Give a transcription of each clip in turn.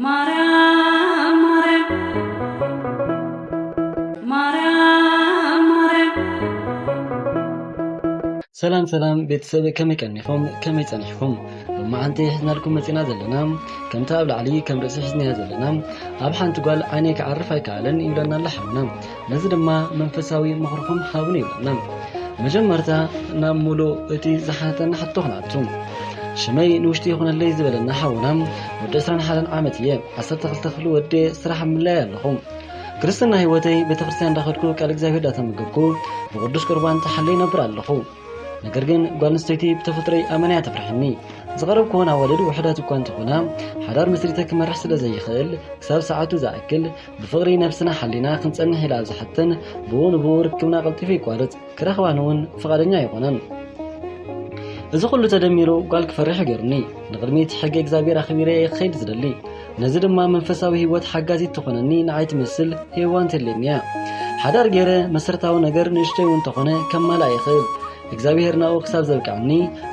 ማርያም ማርያም ማርያም ማርያም። ሰላም ሰላም ቤተሰብ፣ ከመይ ቀኒኹም? ከመይ ጸኒሕኩም? ሎማዓንቲ ሒዝናልኩም መጺና ዘለና፣ ከምቲ ኣብ ላዕሊ ከም ርእሲ ሒዝናያ ዘለና፣ ኣብ ሓንቲ ጓል ዓይነይ ክዓርፍ ኣይከኣለን ይብለና ኣሎ ሓውና። ነዚ ድማ መንፈሳዊ ምኽርኹም ሃቡኒ ይብለና። መጀመርታ ናብ ሙሉእ እቲ ዝሓተና ሕቶ ክንኣቱ። ሽመይ ንውሽጢ ይኹነለይ ዝበለና ሓውና፣ ወዲ ዕስራን ሓደን ዓመት እየ። ዓሰርተ ክልተ ክፍሊ ወዲ ስራሕ ምለይ ኣለኹ። ክርስትና ህይወተይ ቤተክርስትያን እንዳኸድኩ ቃል እግዚኣብሔር እንዳተመገብኩ ብቅዱስ ቁርባን ተሓልየ ይነብር ኣለኹ። ነገር ግን ጓል ኣንስተይቲ ብተፈጥሮይ ኣመና እያ ተፍርሐኒ። ዝቐረብክወን ኣዋልድ ውሑዳት እኳ እንተኾና፣ ሓዳር መስሪተ ክመርሕ ስለ ዘይኽእል፣ ክሳብ ሰዓቱ ዝኣክል ብፍቕሪ ነብስና ሓሊና ክንጸንሕ ኢላ ኣብ ዝሓትን፣ ብኡ ንብኡ ርክብና ቀልጢፉ ይቋረጽ፣ ክረኽባን እውን ፍቓደኛ ኣይኾናን። እዚ ኩሉ ተደሚሩ ጓል ክፈርሕ ገይሩኒ። ንቕድሚት ሕጊ እግዚኣብሔር ኣኽቢረ እየ ክኸይድ ዝደሊ። ነዚ ድማ መንፈሳዊ ህይወት ሓጋዚት ትኾነኒ ንዓይ ትመስል ሄዋን ተድልየኒ እያ። ሓዳር ገይረ መሰረታዊ ነገር ንእሽተይ እውን እንተኾነ ከማልኣ ይኽእል። እግዚኣብሔር ናብኡ ክሳብ ዘብቅዓኒ፣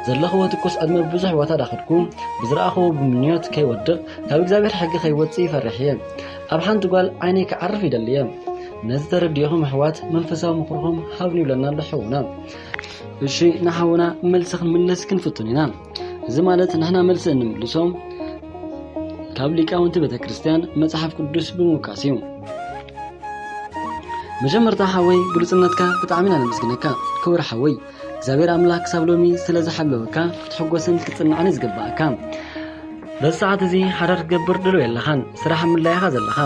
ዘለኽዎ ትኩስ ዕድመ ብዙሕ ቦታ ዳኸድኩ፣ ብዝረኣኽዎ ብምንዮት ከይወድቕ፣ ካብ እግዚኣብሔር ሕጊ ከይወጽእ ይፈርሕ እየ። ኣብ ሓንቲ ጓል ዓይነይ ክዓርፍ ይደሊ እየ። ነዚ ተረዲእኹም ኣሕዋት መንፈሳዊ ምኽርኹም ሃብኒ ይብለና ኣሎ ሓውና። እሺ፣ ንሓውና መልሲ ክንምልስ ክንፍትን ኢና። እዚ ማለት ንሕና መልሲ እንምልሶ ካብ ሊቃውንቲ ቤተ ክርስቲያን መጽሓፍ ቅዱስ ብምውካስ እዩ። መጀመርታ ሓወይ፣ ግሉጽነትካ ብጣዕሚ ኢና ነመስግነካ። ክቡር ሓወይ፣ እግዚኣብሔር ኣምላኽ ክሳብ ሎሚ ስለ ዝሓለወካ ክትሕጎስን ክትጽናዕን እዩ ዝግባኣካ። በዚ ሰዓት እዚ ሓዳር ክትገብር ድሉው የለኻን። ስራሕ ኣብ ምልላይ ኢኻ ዘለኻ።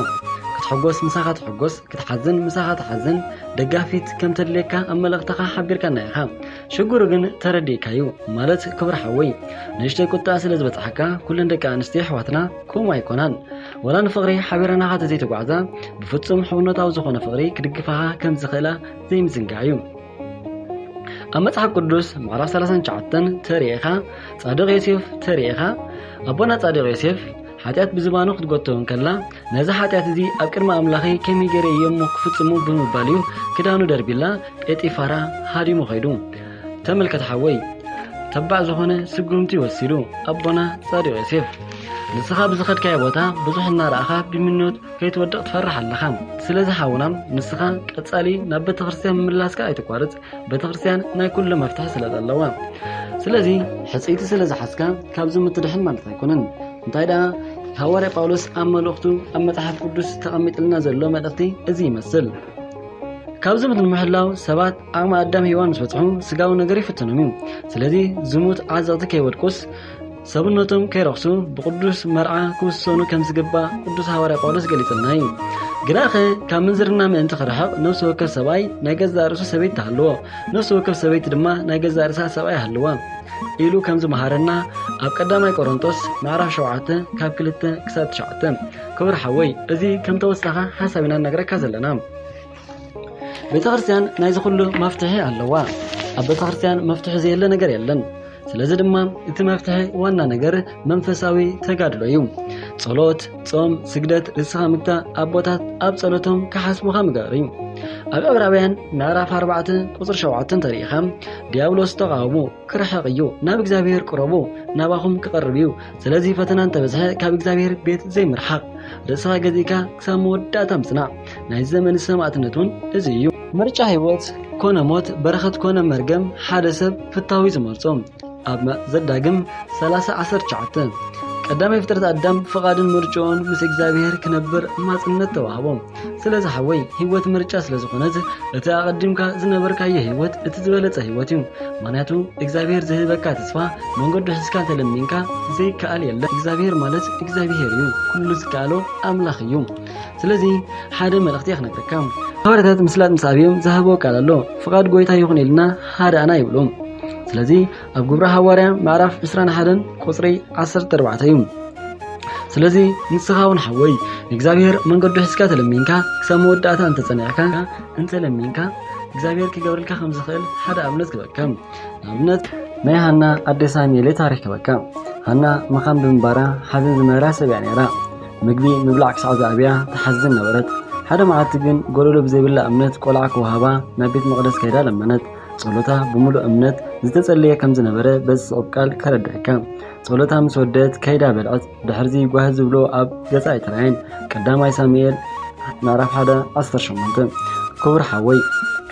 ክትሕጎስ ምሳኻ ትሕጎስ፣ ክትሓዝን ምሳኻ ትሓዝን፣ ደጋፊት ከም ተድልየካ ኣብ መልእኽትኻ ሓቢርካና ኢኻ። ሽግሩ ግን ተረዲእካዩ። ማለት ክቡር ሓወይ፣ ንእሽተይ ቁጥዐ ስለ ዝበጽሓካ ኩለን ደቂ ኣንስትዮ ኣሕዋትና ከምኡ ኣይኮናን። ወላ ንፍቕሪ ሓቢረናኻ ተዘይተጓዕዛ፣ ብፍጹም ሕውነታዊ ዝኾነ ፍቕሪ ክድግፋኻ ከም ዝኽእላ ዘይምዝንጋዕ እዩ። ኣብ መጽሓፍ ቅዱስ ምዕራፍ ሰላሳን ትሽዓተን ተሪኢኻ፣ ጻድቕ ዮሴፍ ተሪኢኻ፣ ኣቦና ጻድቕ ዮሴፍ ሓጢኣት ብዝባኑ ክትጎቶ እንከላ፣ ነዚ ሓጢኣት እዚ ኣብ ቅድሚ ኣምላኸይ ከመይ ገይረ እየ እሞ ክፍጽሞ ብምባል እዩ ክዳኑ ደርቢላ ጴጢፋራ ሃዲሙ ኸይዱ። ተመልከት ሓወይ፣ ተባዕ ዝኾነ ስጉምቲ ወሲዱ ኣቦና ጻድቕ ዮሴፍ። ንስኻ ብዝኸድካዮ ቦታ ብዙሕ እናረኣኻ ብምንዮት ከይትወድቕ ትፈርሕ ኣለኻ። ስለዚ ሓውና፣ ንስኻ ቀጻሊ ናብ ቤተ ክርስቲያን ምምላስካ ኣይትቋርጽ። ቤተ ክርስቲያን ናይ ኩሉ መፍትሒ ስለ ዘለዋ። ስለዚ ሕጽይቲ ስለ ዝሓዝካ ካብዚ ምትድሕን ማለት ኣይኮነን። እንታይ ደኣ፣ ሃዋርያ ጳውሎስ ኣብ መልእኽቱ ኣብ መጽሓፍ ቅዱስ ተቐሚጥልና ዘሎ መልእኽቲ እዚ ይመስል። ካብ ዝሙት ንምሕላው ሰባት ዓቕሚ ኣዳም ሄዋን ምስ በጽሑ ስጋዊ ነገር ይፍትኖም እዩ። ስለዚ ዝሙት ዓዘቕቲ ከይወድቁስ ሰብነቶም ከይረኽሱ ብቅዱስ መርዓ ክውሰኑ ከም ዝግባእ ቅዱስ ሃዋርያ ጳውሎስ ገሊጽልና እዩ። ግናኸ ካብ ምንዝርና ምእንቲ ክርሕቕ ነፍሲ ወከፍ ሰብኣይ ናይ ገዛእ ርእሱ ሰበይቲ ትሃልዎ፣ ነፍሲ ወከፍ ሰበይቲ ድማ ናይ ገዛእ ርእሳ ሰብኣይ ይሃልዋ ኢሉ ከም ዝመሃረና ኣብ ቀዳማይ ቆሮንቶስ ምዕራፍ ሸውዓተ ካብ ክልተ ክሳብ ትሽዓተ። ክቡር ሓወይ፣ እዚ ከም ተወሳኺ ሓሳብ ኢና ንነግረካ ዘለና። ቤተ ክርስቲያን ናይዚ ኩሉ መፍትሒ ኣለዋ። ኣብ ቤተ ክርስቲያን መፍትሒ ዘየለ ነገር የለን። ስለዚ ድማ እቲ መፍትሒ ዋና ነገር መንፈሳዊ ተጋድሎ እዩ። ጸሎት፣ ጾም፣ ስግደት፣ ርእስኻ ምግታእ፣ ኣቦታት ኣብ ጸሎቶም ክሓስቡኻ ምግባር እዩ። ኣብ ዕብራውያን ምዕራፍ ኣርባዕተ ቁጽሪ ሸውዓተ እንተሪኢኻ፣ ዲያብሎስ ተቓውሞ ክርሕቕ እዩ፣ ናብ እግዚኣብሔር ቅረቡ፣ ናባኹም ክቐርብ እዩ። ስለዚ ፈተና እንተበዝሐ ካብ እግዚኣብሔር ቤት ዘይምርሓቕ፣ ርእስኻ ገዚእካ ክሳብ መወዳእታ ምጽናዕ። ናይ ዘመን ሰማዕትነት እውን እዚ እዩ። ምርጫ ህይወት ኮነ ሞት፣ በረኸት ኮነ መርገም ሓደ ሰብ ፍታዊ ዝመርጾ። ኣብ ዘዳግም ሰላሳ ዓሰርተ ትሽዓተ፣ ቀዳማይ ፍጥረት ኣዳም ፍቓድን ምርጫኡን ምስ እግዚኣብሔር ክነብር ማጽነት ተዋህቦ። ስለዚ ሓወይ፣ ህይወት ምርጫ ስለ ዝኾነት፣ እቲ ኣቐዲምካ ዝነበርካዮ ህይወት እቲ ዝበለጸ ህይወት እዩ። ምኽንያቱ እግዚኣብሔር ዝህበካ ተስፋ መንገዱ ሒዝካ እንተለሚንካ ዘይከኣል የለን። እግዚኣብሔር ማለት እግዚኣብሔር እዩ፣ ኩሉ ዝከኣሎ ኣምላኽ እዩ። ስለዚ ሓደ መልእኽቲ እየ ክነግረካ። ሃዋርያታት ምስላጥ ምስ ኣብዮም ዝሃብዎ ቃል ኣሎ። ፍቓድ ጎይታ ይኹን ኢልና ሃድኣና ይብሉ። ስለዚ ኣብ ግብሪ ሃዋርያ ምዕራፍ ዕስራን ሓደን ቁጽሪ ዓሰርተ ኣርባዕተ እዩ። ስለዚ ንስኻ እውን ሓወይ እግዚኣብሔር መንገዱ ሒዝካ ተለሚንካ ክሳብ መወዳእታ እንተጸኒዕካ እንተለሚንካ እግዚኣብሔር ክገብረልካ ከም ዝኽእል ሓደ ኣብነት ክበካ። ንኣብነት ናይ ሃና ኣደ ሳሙኤል ታሪክ ክበካ። ሃና መኻን ብምንባራ ሓዘን ዝነበራ ሰብ እያ ነይራ። ምግቢ ምብላዕ ክሳዕ ዝኣብያ ትሓዝን ነበረት። ሓደ መዓልቲ ግን ጎደሎ ብዘይብላ እምነት ቆልዓ ክወሃባ ናብ ቤት መቕደስ ከይዳ ለመነት። ጸሎታ ብምሉእ እምነት ዝተጸለየ ከም ዝነበረ በዚ ጽሑፍ ቃል ከረድኣካ። ጸሎታ ምስ ወደት ከይዳ በልዐት። ድሕርዚ ጓህ ዝብሎ ኣብ ገጻ ኣይተራእየን። ቀዳማይ ሳሙኤል ምዕራፍ ሓደ ዓሰርተ ሸሞንተ። ክቡር ሓወይ፣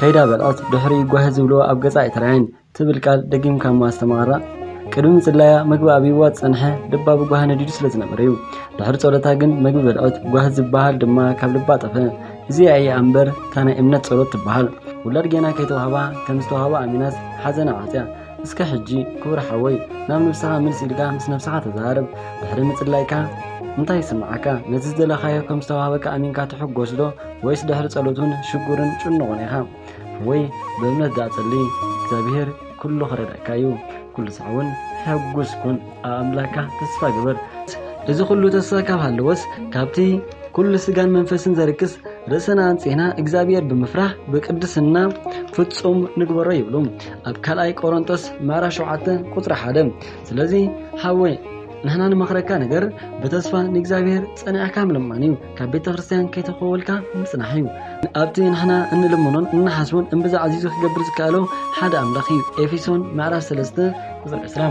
ከይዳ በልዐት፣ ድሕሪ ጓህ ዝብሎ ኣብ ገጻ ኣይተራእየን ትብል ቃል ደጊምካ እሞ ኣስተማቕራ። ቅድሚ ምጽላያ ምግቢ ኣብይዋ ዝጸንሐ ልባ ብጓህ ነዲዱ ስለ ዝነበረ እዩ። ድሕሪ ጸሎታ ግን ምግቢ በልዐት፣ ጓህ ዝበሃል ድማ ካብ ልባ ጠፍአ። እዚኣ እያ እምበር እታ ናይ እምነት ጸሎት ትበሃል። ውላድ ጌና ከይተዋህባ ከም ዝተዋህባ ኣሚናስ ሓዘና ዓጽያ። እስከ ሕጂ ክቡር ሓወይ ናብ ነብስኻ ምልስ ኢልካ ምስ ነብስኻ ተዛረብ። ድሕሪ ምጽላይካ እንታይ ይስምዓካ? ነቲ ዝደለኻዮ ከም ዝተዋህበካ ኣሚንካ ትሕጎስ ዶ ወይስ ድሕሪ ጸሎት እውን ሽጉርን ጭኑቕን ኢኻ? ወይ ብእምነት ደኣ ጸሊ፣ እግዚኣብሄር ኩሉ ክረድኣካ እዩ። ኩሉ ሳዕ እውን ሕጉስ ኩን፣ ኣብ ኣምላክካ ተስፋ ግበር። እዚ ኩሉ ተስፋ ካብ ሃለወስ ካብቲ ኩሉ ስጋን መንፈስን ዘርክስ ርእስና ኣንጺህና እግዚኣብሔር ብምፍራህ ብቅድስና ፍጹም ንግበሮ ይብሉ ኣብ ካልኣይ ቆሮንጦስ ምዕራፍ ሸውዓተ ቁጽሪ ሓደ። ስለዚ ሓወይ ንሕና ንመኽረካ ነገር ብተስፋ ንእግዚኣብሔር ጸኒዕካ ምልማን እዩ። ካብ ቤተ ክርስቲያን ከይተኸወልካ ምጽናሕ እዩ። ኣብቲ ንሕና እንልምኖን እንሓስቦን እምብዛ ዓዚዙ ክገብር ዝከኣሎ ሓደ ኣምላኽ እዩ። ኤፌሶን ምዕራፍ ሰለስተ ቁጽሪ ዕስራ።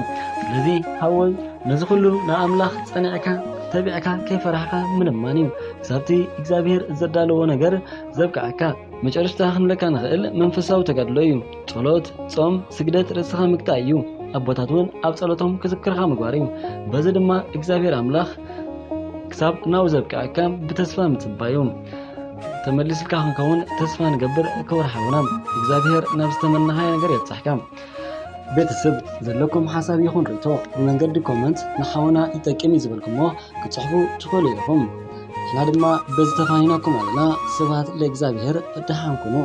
ስለዚ ሓወይ ነዚ ኩሉ ንኣምላኽ ጸኒዕካ ተቢዕካ ከይፈራሕካ ምልማን እዩ። ክሳብቲ እግዚኣብሔር ዘዳለዎ ነገር ዘብቅዓካ። መጨረሽታ ክንብለካ ንኽእል መንፈሳዊ ተጋድሎ እዩ። ጸሎት፣ ጾም፣ ስግደት ርእስኻ ምግታእ እዩ። ኣቦታት እውን ኣብ ጸሎቶም ክዝክርኻ ምግባር እዩ። በዚ ድማ እግዚኣብሔር ኣምላኽ ክሳብ ናብኡ ዘብቅዓካ ብተስፋ ምጽባይ እዩ። ተመሊስልካ ክንከውን ተስፋ ንገብር ክቡር ሓውና። እግዚኣብሔር ናብ ዝተመናኻዮ ነገር የብጽሕካ። ቤተሰብ ዘለኩም ሓሳብ ይኹን ርእቶ ብመንገዲ ኮመንት ንሓውና ይጠቅም እዩ ዝበልኩሞ ክትጽሕፉ ትኽእሉ ኢኹም። ንሕና ድማ በዚ ተፋኒናኩም ኣለና። ስብሐት ለእግዚኣብሔር። ደሓን ኩኑ።